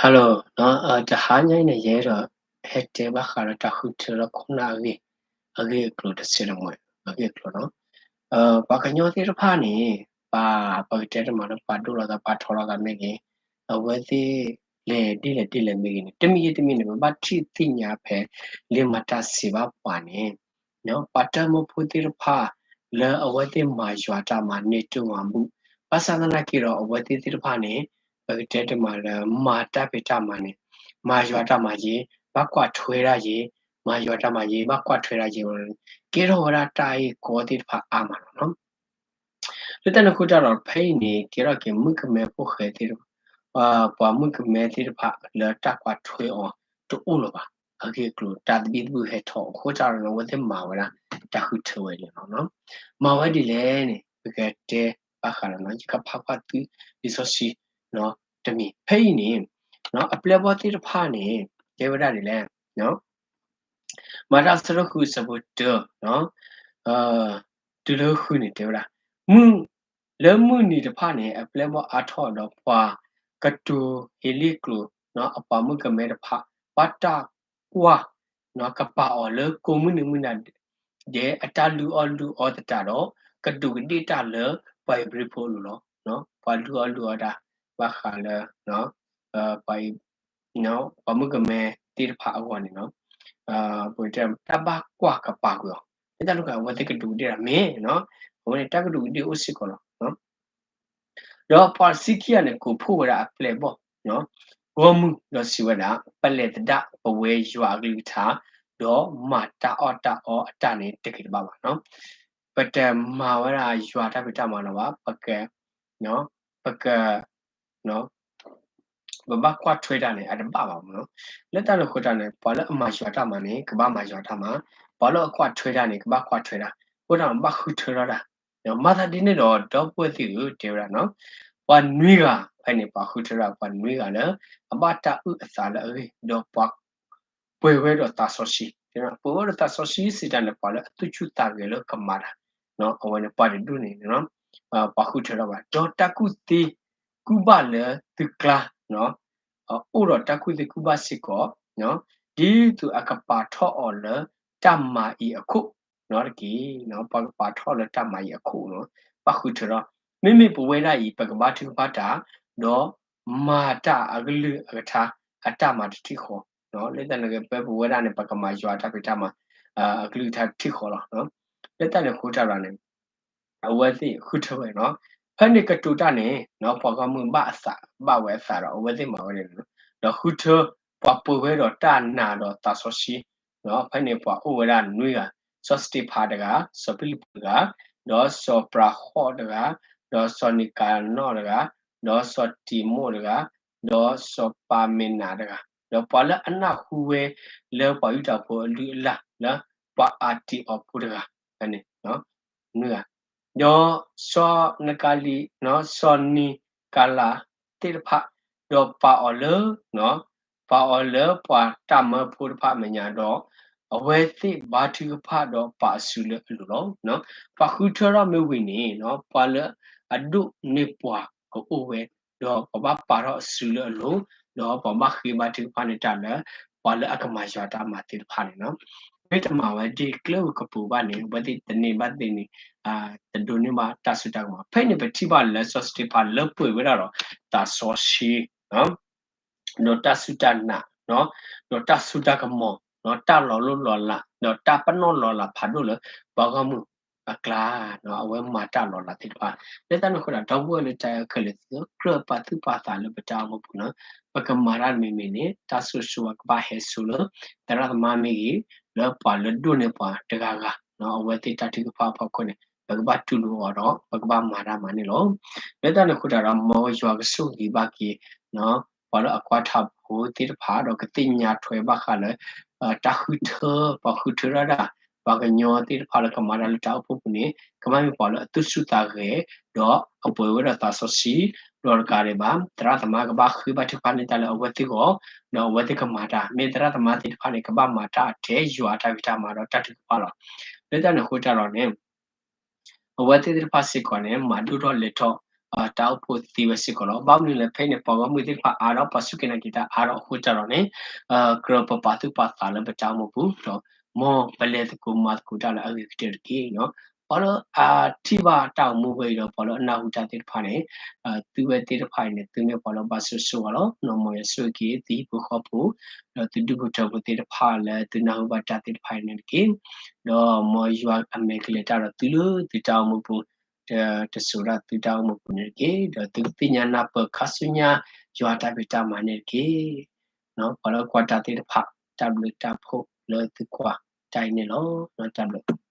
Hello, တဟါညါအံၤန့ၣ် ယအဲၣ်ဒိးဟဲတဲဘၣ်ဃးလၢတၢ်ဃုထၢလၢခိၣ်နၢ်အဂ့ၢ်, အဂ့ၢ်အကျိၤတဆဲးတမှဲၤ အဂ့ၢ်အကျိၤနီၤ. ပှၤကညီသ့ၣ်တဖၣ်န့ၣ် ပှၤ ပကတဲတမံၤလၢပှၤဒိၣ်လီၤသး ပှၤထီလီၤသးမ့ၢ်ဂ့ၤ, အဝဲသ့ၣ်လဲၤဒ်လဲၣ်ဒ်လဲၣ်မ့ၢ်ဂ့ၤန့ၣ် တမံၤဂ့ၤတမံၤန့ၣ် ပဘၣ်ထံၣ်သ့ၣ်ညါဖဲ လၢမၤတၢ်စံးဘၣ်ပှၤန့ၣ် ပှၤတၢ်မၢဖိသ့ၣ်တဖၣ် လၢအဝဲသ့ၣ်မၤယွၤတၢ်မၤန့ၢ်တဝၤဘူၣ်, ဘၣ်ဆၣ်သနာ်က့ဒီး အဝဲသ့ၣ်သ့ၣ်တဖၣ်န့ၣ် ပကတဲတမံၤလၢမၤတၢ်ဖံးတၢ်မၤန့ၣ် မၤယွၤတၢ်မၤယ့ၤ, ဘၣ်ကွၢ်ထွဲဒၣ်ယ့ၤ, မၤယွၤတၢ်မၤယ့ၤ, ဘၣ်ကွၢ်ထွဲဒၣ်ယ့ၤဝဲန့ၣ် ကဲထီၣ်ဝဲဒၣ်တၢ်ဂ့ၢ်ကီသ့ၣ်တဖၣ်အါမးလီၤနီၤ. လၢတၢ်န့ၣ်အဃိတၢ်ဒီး ဖဲအံၤန့ၣ် ကဲထီၣ်က့ၤမုၣ်ကမဲဖိဃဲသ့ၣ်တဖၣ်, ပှၤမုၣ်ကမဲသ့ၣ်တဖၣ်လၢတၢ်ကွၢ်ထွဲအီၤတအိၣ်လၢၤဘၣ်. အဂ့ၢ်အကျိၤတၢ်သဘံၣ်သဘုၣ်ဟဲထီၣ်အဃိတၢ်ဒီး အဝဲသ့ၣ်မၤဝဲဒၣ်တၢ်ဃုထၢဝဲန့ၣ်လီၤ. မၤဝဲဒ်လဲၣ်န့ၣ် ပကတဲဘၣ်ဃးဒီး ယကဖးကွၢ်သုလံာ်စီဆှံတမံၤ ဖဲအံၤန့ၣ် အပျဲၢ်ဘီၣ်သ့ၣ်တဖၣ်န့ၣ် တဲဝဲဒၣ်ဒ်လဲၣ် မၤတၢ်အဆၢဒိၣ်ဃုအဆၢဖိတၢ တုၤလၢဃုန့ၣ်တဲဝဲဒၣ်, မုၢ်, လၢမုၢ်နံၤတဖၣ်န့ၣ် အပျဲၢ်ဘီၣ်အါထီၣ်ဒီးပှၤကတိၤဟ့လ့ၣ်ကျိၤ အပှၤမုၣ်ကမဲတဖၣ် ဘၣ်တၢ်ကွၢ် ကပာ်အီၤလၢကိးမုၢ်နံၤမုၢ်နၤ ဒဲးအတၢ်လုၢ်အီၣ်လုၢ်အီသတးဒီး ကဒူးကဒ့ၣ်တၢ်လၢပှၤဧ့ၤဘြံၤဖိအလိၤလီၤ. ပှၤလုၢ်အီၣ်လုၢ်အီတၢ် ဘၣ်ဃးလၢ ပှၤ ပှၤမုၣ်ကမဲသ့ၣ်တဖၣ်အဂီၢ်န့ၣ်လီၤ. ပတဲတၢ်ဘၣ်ကွၢ်ကပာ်ကွံာ်အီၤ လၢတၢ်န့ၣ်အဃိ အဝဲသ့ၣ်ကဒူးကဒ့ၣ်တၢ်မ့ၢ် အဝဲန့ၣ်တၢ်ကဒူးကဒ့ၣ်အိၣ်စ့ၢ်ကီးလီၤ. ဒီးပှၤစံခံဂၤန့ၣ် ကိးဖှိၣ်ဝဲဒၣ်အပျဲၢ်ဘီၣ် ဂီၢ်မုၢ်ဒီးစံးဝဲဒၣ်, ပလဲၤသဒၣ်ပဝဲယွၤအကလုၢ်ကထါ, ဒီးမၤတၢ်အီၣ်တၢ်အီအတၢ်န့ၣ် တဂ့ၤတဘၣ်ဘၣ်. ပတမၤဝဲဒၣ်ယွၤတၢ်ဖံးတၢ်မၤလၢၤဘၣ်, ပက ပက ပဘၣ်ကွၢ်ထွဲတၢ်န့ၣ် အတဘၣ်ဘၣ်မးနီၤ. လၢတၢ်န့ၣ်အဃိတၢ်န့ၣ် ပှၤလၢအမၤယွၤတၢ်မၤန့ၣ် ကဘၣ်မၤယွၤတၢ်မၤ, ပှၤလၢအကွၢ်ထွဲတၢ်န့ၣ် ကဘၣ်ကွၢ်ထွဲတၢ်, အဃိတၢ်န့ၣ် ဘၣ်ဃုထၢထီၣ်တၢ်, မၤသးဒ်န့ၣ်ဒီး ဒီပုၢ်ဝဲၢ်သ့ၣ်ဧၢ တဲဝဲဒၣ်နီၤ, ပှၤနွံဂၤ ဖဲန့ၣ် ပှၤဃုထၢထီၣ် ပှၤနွံဂၤလၢ အဘၣ်တၢ်အုၣ်အသးလၢအဂ့ၢ် ဒီးပှၤ ပှဲၤဝဲဒီးသးစီဆှံ, ပှဲၤဝဲဒီးသးစီဆှံစံးတၢ်န့ၣ် ပှၤလၢအသူၣ်ဆူၣ်သးဂဲၤလၢကမၤတၢ်, အဝဲန့ၣ်ပှၤတဒူၣ်န့ၣ် ပှၤဃုထၢထီၣ်ဘၣ်, ဒီးတၢ်ကူၣ်သ့ကူၣ်ဘၣ်လၢသုကျါ အိၣ်ဒီးတၢ်ကူၣ်သ့ကူၣ်ဘၣ်စ့ၢ်ကီး, ဒ်သိးအကပာ်ထီၣ်အီၤလၢတၢ်မၤအံၤအခိၣ်နီတက့ၢ်. ပှၤကပာ်ထီၣ်လၢတၢ်မၤအံၤအခိၣ်နီၤ, ဘၣ်ဃုထၢထီၣ်, မ့မ့ၢ်ပဝဲဒၣ်အံၤ ပကဘါထုကဖၣ်တၢ်, ဒီးမၤတၢ်အကလုၢ်အကထါ အတၢ်မၤတထံၣ်ဃီ, လၢတၢ်န့ၣ်ဂ့ၤ ပဝဲဒၣ်န့ၣ် ပကမၤယွၤတၢ်ဖံးတၢ်မၤ အကလုၢ်ကထါတထံၣ်ဃီလီၤ. လၢတၢ်န့ၣ်အဃိတၢ်ဒီးန့ၣ် အဝဲသ့ၣ်ဃုထၢဝဲနီၤ, ဖဲန့ၣ်ကတိၤတၢ်န့ၣ် ပှၤဂီၢ်မုၢ်ဘၣ်အသး ဘၣ်ဝဲအသးဒီး အဝဲသ့ၣ်မၤဝဲန့ၣ်, ဒီးဃုထၢ ပှၤပှဲၤဝဲဒီးတၢ်နာ်ဒီးသးစီဆှံ, ဖဲန့ၣ်ပှၤအိၣ်ဝဲဒၣ်နွံဂၤ, စီၤစတ့ဖၤတဂၤ, စီၤဖံလံးပူးတဂၤ, ဒီးစီၤပၤဃီၣ်တဂၤ, ဒီးစီၤနံၤကၤနီၣ်တဂၤ, ဒီးစီၤတံၤမိၣ်တဂၤ, ဒီးစီၤပၤမ့ၤနးတဂၤ, ဒီးပှၤလၢအနၢ်ဟူဝဲလၢပှၤယူဒၤဖိအလုၢ်အလၢ် လၢပှၤအၤတံၤအီၤဖိတဂၤ, ဖဲန့ၣ် နွံဂၤ, ဒီးစီၤနကၤလံး, စီၤနံၤကၤလးသ့ၣ်တဖၣ်, ဒီးပာ်အီၤလၢ, ပာ်အီၤလၢပှၤတၢ်မၢဖိတဖၣ်အမဲာ်ညါဒီး အဝဲသ့ၣ်ဘါထုကဖၣ်ဒီးပာ်အစုလၢအလိၤလီၤ. ပှၤဃုထၢထီၣ်မ့ၢ်ဝံၤန့ၣ် ပှၤလၢအဒိၣ်န့ၢ်ပှၤကအိၣ်ဝဲ, ဒီးပှၤဘၣ်ပာ်ထီၣ်အစုလၢအလိၤ, ဒီးပှၤဘၣ်ဃ့ဘါထုကဖၣ်န့ၢ်တၢ်လၢ ပှၤလၢအကမၤယွၤတၢ်မၤသ့ၣ်တဖၣ်န့ၣ်လီၤ. မ့ၢ်တမၤဝဲဒ်ကျဲဧိၤကပူၤဘၣ်န့ၣ် အဝဲသ့ၣ်တန့ၢ်ဘၣ်သ့ၣ်န့ၣ် တဒိးန့ၢ်ဘၣ်တၢ်စိတၢ်ကမီၤ. ဖဲန့ၣ်ပထံၣ်ဘၣ်လၢစီၤစတ့ဖၤလၢပှဲၤဝဲဒၣ်ဒီးသးစီဆှံ ဒီးတၢ်စူၢ်တၢ်နာ်, ဒီးတၢ်စိတၢ်ကမီၤ, ဒီးတၢ်လီၤလိၢ်လီၤလး, ဒီးတၢ်ပနီၣ်လီၤလးဖးဒိၣ်လၢပှၤဂီၢ်မုၢ်အကျါ, အဝဲမၤတၢ်လီၤလးသ့ၣ်တဖၣ်. လၢတၢ်န့ၣ်အဃိဒီး ဒီပုၢ်ဝဲၢ်လၢတၢ်အဲၣ်ခဲလၢာ်သ့ၣ်ဧၢ, ကြၢးပာ်သူၣ်ပာ်သးလၢပတၢ်အိၣ်မူပူၤန့ၣ်, ပကမၤတၢ်တမံၤမံၤန့ၣ် တၢ်ဆိၣ်ဂ့ၤဆိၣ်ဝါကဘၣ်ဟဲစိလၢ သရၣ်သမါမ့ၢ်ဂ့ၤ, လၢပှၤလၢဒိၣ်န့ၢ်ပှၤတဂၤဂၤ, အဝဲသ့ၣ်တၢ်ထုကဖၣ်အဖီခိၣ်န့ၣ် ပကဘၣ်တူၢ်လိာ်အီၤဒီး ပကဘၣ်မၤတၢ်မၤန့ၣ်လီၤ. လၢတၢ်န့ၣ်အဃိဒီး မ်ယွၤကဆိၣ်ဂ့ၤဘၣ်က့ၤ ပှၤလၢအကွၢ်ထီၣ်ဖိသ့ၣ်တဖၣ် ဒီးကသ့ၣ်ညါထွဲဘၣ်ဃးလၢ တၢ်ဃုထၢ, ပှၤဃုထၢထီၣ်ဒၣ် ပှၤကညီသ့ၣ်တဖၣ်လၢကမၤတၢ်လၢတၢ်အိၣ်ဖှိၣ်ပူၤန့ၣ် ကဘၣ်မ့ၢ်ပှၤလၢအသူၣ်ဆူၣ်သးဂဲၤ, ဒီးအပှဲၤဝဲဒီးသးစီဆှံ, ဒီးတကးဒံးဘၣ် သရၣ်သမါကဘၣ်ဃ့ဘါထုကဖၣ်န့ၢ်တၢ်လၢအဝဲသ့ၣ်အဂီၢ်, ဒီးအဝဲသ့ၣ်ကမၤတၢ်, မ့ၢ်သရၣ်သမါသ့ၣ်တဖၣ်န့ၣ် ကဘၣ်မၤတၢ်ထဲယွၤအတၢ်ဖံးတၢ်မၤဒီးတၢ်ထုကဖၣ်လီၤ. လၢတၢ်န့ၣ်အဃိတၢ်ဒီးန့ၣ် အဝဲသ့ၣ်သ့ၣ်တဖၣ်စ့ၢ်ကီးန့ၣ် မၤဒိၣ်ထီၣ်လဲၤထီၣ် တၢ်အိၣ်ဖှိၣ်သံဝဲစ့ၢ်ကီးလီၤ. ဘၣ်မနုၤလဲၣ်ဖဲန့ၣ် ပှၤဂီၢ်မုၢ်သ့ၣ်တဖၣ်အါဒီး ပှၤစူၢ်က့ၤနာ်က့ၤတၢ်အါဒီးအဃိတၢ်ဒီးန့ၣ် ကြၢးပပာ်သူၣ်ပာ်သးလၢပတၢ်အိၣ်မူပူၤ ဒီးမ်ပလဲၤသကိးမၤသကိးတၢ်လၢအဂ့ၤကတၢၢ်တက့ၢ်. ပှၤလၢအထံၣ်ဘၣ်တၢ်အိၣ်မူဝဲအံၤဒီး ပှၤလၢအနၢ်ဟူတၢ်သ့ၣ်တဖၣ်န့ၣ် သုဝဲသ့ၣ်တဖၣ်အံၤန့ၣ် သုမ့ၢ်ပှၤလၢဘၣ်ဆိၣ်ဂ့ၤဆိၣ်ဝါလီၤ. မ်ယွၤဆိၣ်ဂ့ၤက့ၤသုဟံၣ်ဖိဃီဖိ ဒီးသုဒူၣ်ဖိထၢဖိသ့ၣ်တဖၣ်လၢသုနၢ်ဟူဘၣ်တၢ်သ့ၣ်တဖၣ်အံၤန့ၣ်တက့ၢ်. ဒီးမ်ယွၤအမဲာ်ကလဲၤတၢ်ဒီးသုလၢသုတၢ်အိၣ်မူပူၤ တစိၤဒၣ်သုတၢ်အိၣ်မူပူၤန့ၣ်တက့ၢ်. ဒီးသုကသ့ၣ်ညါနၢ်ပၢၢ်ခါဆူညါ ယွၤတၢ်ဖံးတၢ်မၤန့ၣ်တက့ၢ်. ပှၤလၢကွၢ်တၢ်သ့ၣ်တဖၣ် တၢ်ဘျုးတၢ်ဖှိၣ်လၢသုကွၢ်တၢ်အံၤန့ၣ်လီၤ. တၢ်ဘျုး